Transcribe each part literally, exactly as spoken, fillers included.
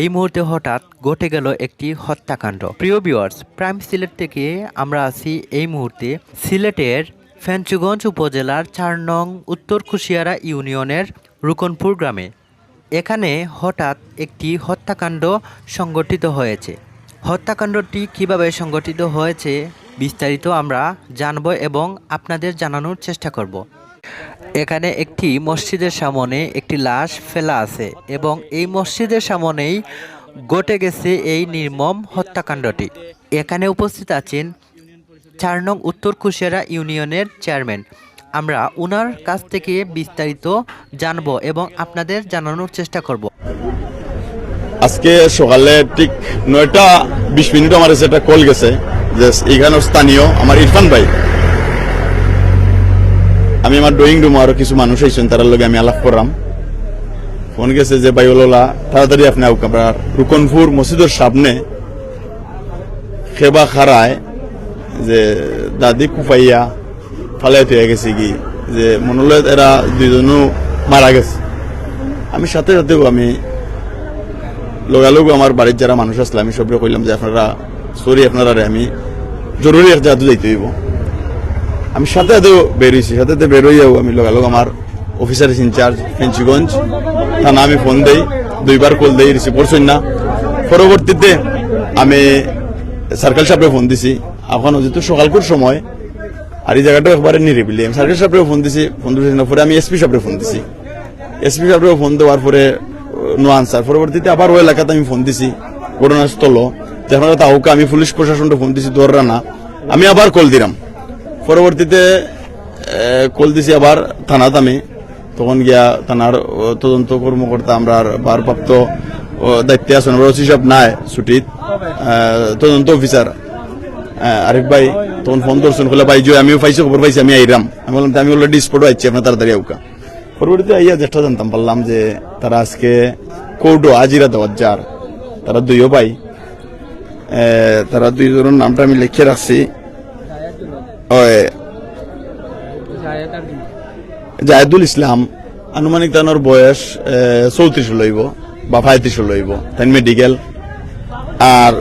এই মুহূর্তে হঠাৎ ঘটে গেল একটি হত্যাকাণ্ড। প্রিয় ভিউয়ার্স, প্রাইম সিলেট থেকে আমরা আছি এই মুহূর্তে সিলেটের ফেঞ্চুগঞ্জ উপজেলার চার নং উত্তর কুশিয়ারা ইউনিয়নের রুকনপুর গ্রামে। এখানে হঠাৎ একটি হত্যাকাণ্ড সংঘটিত হয়েছে। হত্যাকাণ্ডটি কিভাবে সংঘটিত হয়েছে, বিস্তারিত আমরা জানব এবং আপনাদের জানানোর চেষ্টা করব। এখানে একটি মসজিদের সামনে একটি লাশ ফেলা আছে এবং এই মসজিদের সামনেই ঘটে গেছে এই নির্মম হত্যাকাণ্ডটি। এখানে উপস্থিত আছেন চার নং উত্তর কুশিয়ারা ইউনিয়নের চেয়ারম্যান। আমরা ওনার কাছ থেকে বিস্তারিত জানব এবং আপনাদের জানানোর চেষ্টা করব। আজকে সকালে ঠিক নয়টা বিশ মিনিট আমার কাছে একটা কল গেছে যে এইখানর স্থানীয় আমার ইরফান ভাই, আমি আমার ড্রয়িং রুমো আরো কিছু মানুষ আইছইন, তারার লগে আমি আলাপ করলাম। ফোন গেছে যে, "ভাই ওলা, তাড়াতাড়ি আপনি আউক, আমরা রুকনপুর মসজিদর সামনে খেবা খারায় যে দাদি কুফাইয়া ফালাই থইয়া গেছে কি, যে মনে হয় এরা দুইজনও মারা গেছে।" আমি সাথে সাথেও আমি লগালগ আমার বাড়ির যারা মানুষ আসলে আমি সবরে কইলাম যে, "আপনারা, সরি, আপনারারে আমি জরুরি এক জায়গাত যাইতে হইব।" আমি সাথে সাথেও বের হইছি, সাথে সাথে বের হইয়াও আমি লগালগ আমার অফিসার ইনচার্জ ফেঞ্চুগঞ্জ থানা আমি ফোন দেই, দুইবার কল দেই, রিসিভ করছইন না। পরবর্তীতে আমি সার্কেল সাহেবরে ফোন দিছি, এখন যেহেতু সকালকুর সময় আর এই জায়গাটা একবারে নিরিবিলি, আমি সার্কেল সাহেবরে ফোন দিছি, ফোন দিছি, পরে আমি এসপি সাহেবরে ফোন দিছি। এসপি সাহেবরে ফোন দেওয়ার পরে নো আনসার। পরবর্তীতে আবার ওই এলাকাত আমি ফোন দিছি ঘটনাস্থল, যে আপনারা তাহকা, আমি পুলিশ প্রশাসনরে ফোন দিছি, ধররা না। আমি আবার কল দিলাম, পরবর্তীতে কল দিছি আবার থানাত আমি, তখন গিয়া থানার তদন্ত কর্মকর্তা, আমরার ভারপ্রাপ্ত দায়িত্বে আছইন, আমরার ওসি সাহেব নাই ছুটিত, তদন্ত অফিসার আরিফ ভাই তখন ফোন ধরছইন, কইলা, "ভাই, জি, আমিও পাইছি, খবর পাইছি, আমি আইরাম।" আমি বললাম, "তে আমি অলরেডি স্পটও আইছি, আপনারা তাড়াতাড়ি আউকা।" পরবর্তীতে আইয়া যেটা জানতাম পারলাম যে তারা আজকে কোর্টও হাজিরা দেওয়ার যার, তারা দুইও ভাই, তারা দুইজনর নামটা আমি লিখে রাখছি। ওই জায়েদুল ইসলাম, আনুমানিক তানর বয়স চৌত্রিশ লইব বা পঁয়ত্রিশ লইব, তাইন মেডিকেল। আর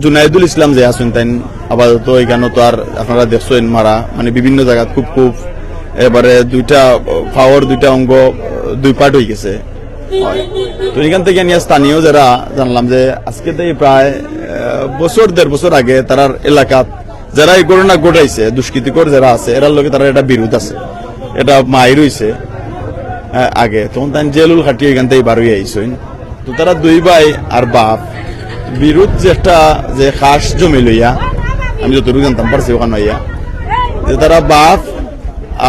জুনাইদুল ইসলাম যে আছইন, তাইন আপাতত এখানো তো আর আপনারা দেখছইন মারা, মানে বিভিন্ন জায়গাত খুব খুব এবারে দুইটা পাওর দুইটা অঙ্গ দুই পার্ট হয়ে গেছে। তো এখান থেকে নিয়ে স্থানীয় যারা জানলাম যে আজকে তো এই প্রায় বছর দেড় বছর আগে তারার এলাকাত যারা এই ঘটনা ঘটাইছে, দুষ্কৃতিকর যারা আছে, এরার লগে তারার একটা বিরোধ আছে, এটা মাইর হইছে আগে। তখন তাইন জেলুল খাটিয়ে এখান থেকে বার হয়ে আইছইন। তো তারা দুই ভাই আর বাপ বিরোধ যে একটা যে খাস জমি লইয়া, আমি যতটুকু জানতাম পারছি ওখানো আইয়া, যে তারা বাপ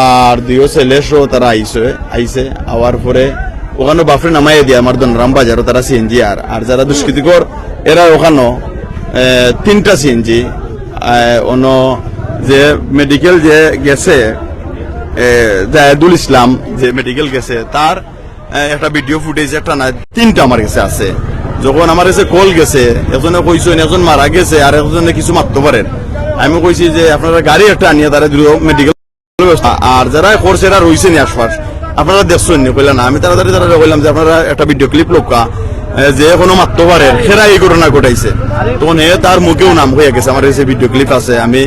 আর দুইও ছেলে সহ তারা আইছে, আইছে, আওয়ার পরে ওখানো বাপরে নামাইয়া দিয়া আমার ধনরাম বাজারও তারা সিএনজি আর, আর যারা দুষ্কৃতিকর এরা ওখানো তিনটা সিএনজি, অনো যে মেডিকেল যে গেছে জায়েদুল ইসলাম যে মেডিকেল গেছে, তার একটা ভিডিও ফুটেজ একটা না তিনটা আমার কাছে আছে। যখন আমার কাছে কল গেছে, একজনে কইছইন একজন মারা গেছে আর একজনে কিছু মারতো পারের। আমি কইছি যে আপনারা গাড়ি একটা আনিয়া তারা দ্রুত মেডিকেল ব্যবস্থা, আর যারা করছে এরা রইছে নি আশপাশ, আপনারা দেখছইন নি? কইলা না। আমি তাড়াতাড়ি তারা কইলাম যে আপনারা একটা ভিডিও ক্লিপ লোকা যে কোনো মারতো পারের, হেরা এই ঘটনা ঘটাইছে। তখন হে তার মুখেও নাম হইয়া গেছে, আমার কাছে ভিডিও ক্লিপ আছে। আমি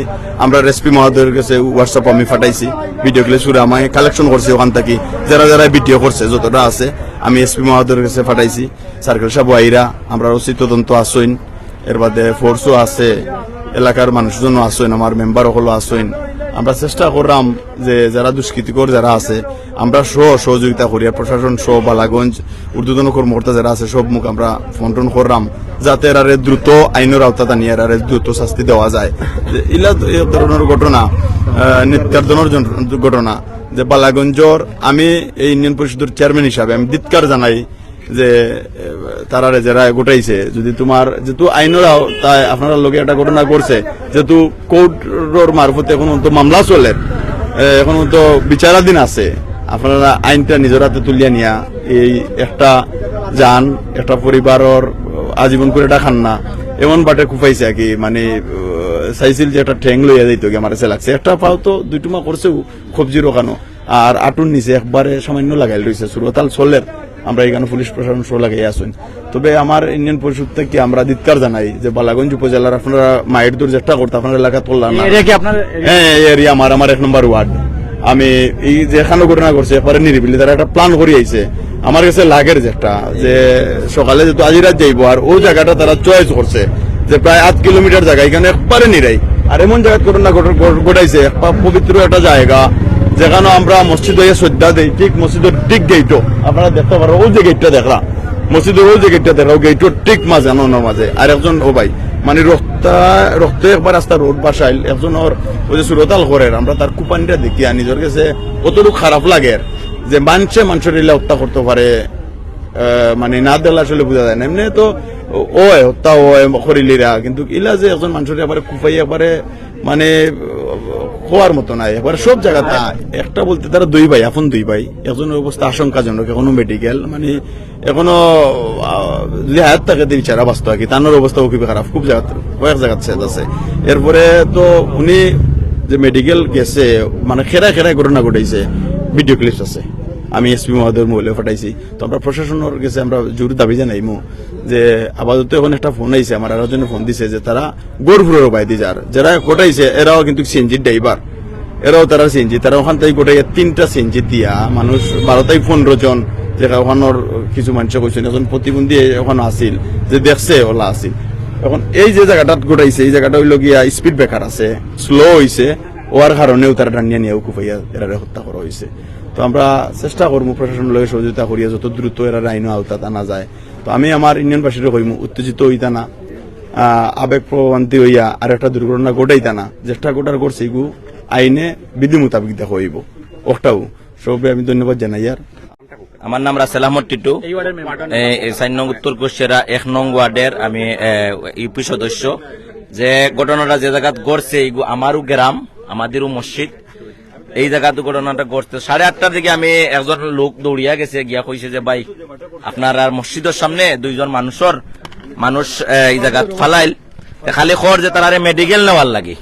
আমরা এসপি মহোদয়ের কাছে হোয়াটসঅ্যাপ আমি ফাটাইছি, ভিডিও ক্লিপ সুরে আমি কালেকশন করছি ওখান থেকে, যারা যারা ভিডিও করছে যতটা আছে আমি এসপি মহোদয়ের কাছে ফাটাইছি। সার্কেল সাহেব আইরা, আমরা ওসি তদন্ত আছইন, এর বাদে ফোর্সও আছে, এলাকার মানুষজনও আছইন, আমার মেম্বার অকলও আছইন। আমরা চেষ্টা করলাম যে যারা দুষ্কৃতিকর যারা আছে, আমরা সহ সহযোগিতা করিয়া প্রশাসন সহ বালাগঞ্জ ঊর্ধ্বতন কর্মকর্তা যারা আছে সব মুখ আমরা ফোন টোন করলাম, যাতে এরারে দ্রুত আইনের আওতাত আনিয়া এরারে দ্রুত শাস্তি দেওয়া যায়। যে ইলা এই ধরনের ঘটনা নিত্যার্জনের ঘটনা যে বালাগঞ্জর আমি এই ইউনিয়ন পরিষদের চেয়ারম্যান হিসাবে আমি ধিক্কার জানাই যে তারারে যারা ঘটাইছে, যদি তোমার যেহেতু আইনের আওতায় আপনারা লগে একটা ঘটনা করছে, যেহেতু কোর্টর মারফতে এখন তো মামলা চলে, এখন তো বিচারাধীন আছে, আপনারা আইনটা নিজের হাতে তুলিয়া নিয়া এই একটা জান একটা পরিবারর আজীবন করে ডাকান না এমন বাটে কুফাইছে আর কি, মানে চাইছিল যে একটা ঠেং লইয়া যাইতো গিয়া আমার কাছে লাগছে, একটা পাও তো দুই টুমা করছে কবজির ওখানো, আর আটুর নিচে একবারে সামান্য লাগাইল রইছে, সুরতাল চলের। আমরা ইখানো পুলিশ প্রশাসন সহ লাগাইয়া আছইন। তবে আমার ইউনিয়ন পরিষদ থাকি আমরা ধিক্কার জানাই যে বালাগঞ্জ উপজেলার আপনারা মাইর দূর চেষ্টা করতা, আপনার এলাকাত করলা না। এরিয়া কি আপনার? হ্যাঁ, এই এরিয়া আমার, আমার এক নম্বর ওয়ার্ড। আমি এই যেখানো ঘটনা ঘটছে, একবারে নিরিবিলি, তারা একটা প্ল্যান করি আইছে। আমার গেছে লাগের যেটা, যে সকালে যেহেতু আজি রাইত যাইবো, আর ওই জাগাটা তারা চয়েস করছে যে প্রায় আধা কিলোমিটার জাগা, ইখানো একবারে নিরাই। আর এমন জাগাত ঘটনা ঘট-, ঘট-, ঘটাইছে, একটা পবিত্র একটা জাগা, যেখানো আমরা মসজিদ অইয়া শ্রদ্ধা দেই, ঠিক মসজিদর ঠিক গেইটো আপনারা দেখতা পাররা, ওই যে গেইটটা দেখরা, মসজিদর ওই যে গেইটটা দেখরা, ওই গেইটর ঠিক মাঝে, ননর মাঝে। আর একজন, ও ভাই, মানে রক্তা-, রক্তে একবার রাস্তা রোড বাসাইল, একজন ওর ওই যে সুরতাল করের, আমরা তার কুপানিটা দেখিয়া নিজর গেছে অতটুকু খারাপ লাগের যে মানষে মানষর ইলা হত্যা করতো পারে। আহ, মানে না দেখলে আসলে বুঝা যায় না। এমনে তো অয় হত্যা, অয় করিলিরা, কিন্তু ইলা যে একজন মানষর একবারে কুপাই একবারে মানে, আহ, কওয়ার মতো নাই। একবারে সব জাগাত একটা বলতে তারা দুই ভাই, আপন দুই ভাই, একজনর অবস্থা আশঙ্কাজনক, এখনো মেডিকেল, মানে এখনো, আহ, যদি হায়াত থাকে দিন ছাড়া বাঁচতো আর কি। তানোর অবস্থাও খুবই খারাপ, খুব জাগাত, কয়েক জাগাত সেদ আছে। এরপরে তো উনি যে মেডিকেল গেছে, মানে খেরা খেরা ঘটনা ঘটাইছে, ভিডিও ক্লিপস আছে, আমি এসপি মহোদয়র মোবাইলে পাঠাইছি। তো আমরা প্রশাসনর গেছে আমরা জোর দাবি জানাইমু যে আপাতত এখন একটা ফোন আইছে আমার, আরো জনে ফোন দিছে যে তারা গরপুরর বাইদি যার, যারা ঘটাইছে এরাও কিন্তু সিএনজির ড্রাইভার, এরাও তারা সিএনজি, তারা ওখান থেকে ঘটাইয়া তিনটা সিএনজি দিয়া মানুষ বারো থেকে পনেরো জন, যে ওখানোর কিছু মানুষে কইছেন, একজন প্রতিবন্ধী ওখানে আছিল, যে দেখছে ওলা আছিল। এখন এই যে জাগাটাত ঘটাইছে, এই জাগাটা অইলো গিয়া স্পিড ব্রেকার আছে, স্লো অইছে, অওয়ার কারণেও তারা টানিয়া নিয়াও কুপাইয়া এরারে হত্যা করা অইছে। তো আমরা চেষ্টা করমু প্রশাসনর লগে সহযোগিতা করিয়া যত দ্রুত এরারে আইনর আওতাত আনা যায়। তো আমি আমার ইউনিয়নবাসীরে কইমু, উত্তেজিত অইতা না, আহ, আবেগ প্রবণান্তি অইয়া আর একটা দুর্ঘটনা ঘটাইতা না। যেটা ঘটার ঘটছে ইগু আইনে বিধি মোতাবেক দেখা অইবো। ওটাও সবে আমি ধন্যবাদ জানাই। আর আমার নাম রাসেল আহমদ টিটু। এই ওয়ার্ডের মেম্বার। এ, এ, চার নং উত্তর কুশিয়ারা এক নং ওয়ার্ডের আমি, এ, ইউপি সদস্য। যে ঘটনাটা যে জাগাত ঘটছে, এইগু আমারও গ্রাম, আমাদেরও মসজিদ। এই জাগাত ঘটনাটা ঘটছে সাড়ে আটটার দিকে আমি একজন লোক দৌড়িয়া গেছে, গিয়া কইছে যে, "ভাই, আপনার আর মসজিদর সামনে দুইজন মানুষর, মানুষ, এ, এই জাগাত ফালাইল।" তে খালি খর যে তারারে মেডিকেল নেওয়ার লাগি।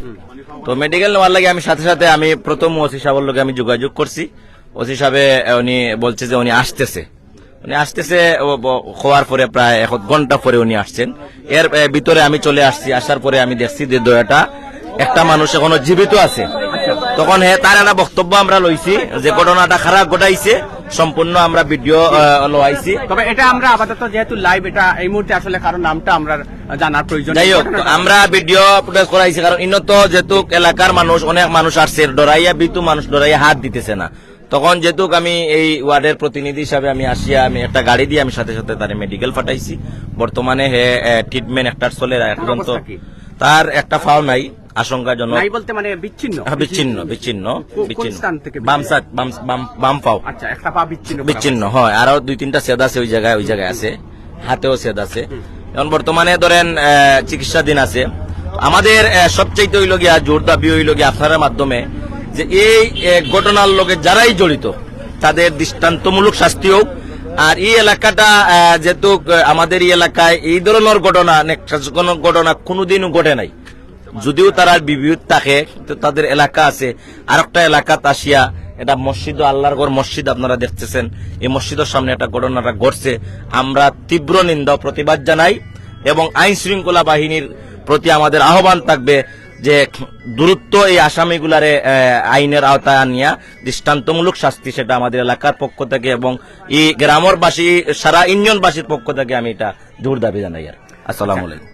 তো মেডিকেল নেওয়ার লাগি আমি সাথে সাথে আমি প্রথম ওসি সাহেবর লগে আমি যোগাযোগ করছি। ওসি সাহেবে, এ, উনি বলছে যে উনি আসতেছে। উনি আসতেছে, ও, ব-, হওয়ার পরে প্রায় এক ঘন্টা পরে উনি আসছেন। এর, এ, ভিতরে আমি চলে আসছি, আসার পরে আমি দেখছি যে দয়াটা একটা মানুষ এখনো জীবিত আছে। তখন হে তার একটা বক্তব্য আমরা লইছি যে ঘটনাটা খারাপ ঘটাইছে, সম্পূর্ণ আমরা ভিডিও, আহ, লওয়াইছি। তবে এটা আমরা আপাতত যেহেতু লাইভ, এটা এই মুহূর্তে আসলে কারো নামটা আমরা জানার প্রয়োজন নেই। যাই হোক, ঘটনাটা আমরা ভিডিও ফুটেজ করাইছি, কারণ ইনো তো যেহেতু এলাকার মানুষ, অনেক মানুষ আসছে, ডরাইয়া ভীতু মানুষ, ডরাইয়া হাত দিতেছে না। তখন যেহেতু আমি এই ওয়ার্ডের প্রতিনিধি হিসাবে আমি আসিয়া আমি একটা গাড়ি দিয়ে আমি সাথে সাথে তারে মেডিকেল পাঠাইছি। বর্তমানে হে, এ, ট্রিটমেন্ট একটা চলে, আর এখন তো অবস্থা কি? তার একটা পাও নাই, আশঙ্কাজনক। নাই বলতে মানে বিচ্ছিন্ন? হ্যাঁ, বিচ্ছিন্ন, বিচ্ছিন্ন, কো-, কোন বিচ্ছিন্ন। স্থান থেকে বাম সাইড, বাম, বাম, বাম পাও। আচ্ছা, একটা পা বিচ্ছিন্ন করা বিচ্ছিন্ন, হয়। আরো দুই তিনটা সেদ আছে ওই জায়গায়, ওই জায়গায় আছে, হাতেও সেদ আছে। এখন বর্তমানে ধরেন, আহ, চিকিৎসাধীন আছে। আমাদের, আহ, সবচাইতে হইল গিয়া, জোর দাবি হইল গিয়া আপনার মাধ্যমে যে এই, আহ, ঘটনার লগে যারাই জড়িত তাদের দৃষ্টান্তমূলক শাস্তি হোক। আর এই এলাকাটা, আহ, যেহেতু, আহ, আমাদের এই এলাকায় এই ধরনের ঘটনা, নেককাশকন ঘটনা কোনোদিনও ঘটে নাই। যদিও তারা বিবিউত থাকে, তো তাদের এলাকা আছে, আরেকটা এলাকাত আসিয়া এটা মসজিদ, আল্লাহর ঘর মসজিদ আপনারা দেখতেছেন, এই মসজিদের সামনে একটা ঘটনাটা ঘটছে। আমরা তীব্র নিন্দা ও প্রতিবাদ জানাই এবং আইন শৃঙ্খলা বাহিনীর প্রতি আমাদের আহ্বান থাকবে যে দ্রুত এই আসামিগুলারে, আহ, আইনের আওতায় আনিয়া দৃষ্টান্তমূলক শাস্তি সেটা আমাদের এলাকার পক্ষ থেকে এবং এই গ্রামরবাসী, সারা ইউনিয়নবাসীর পক্ষ থেকে আমি এটা জোর দাবি জানাই। আর আসসালামু আলাইকুম।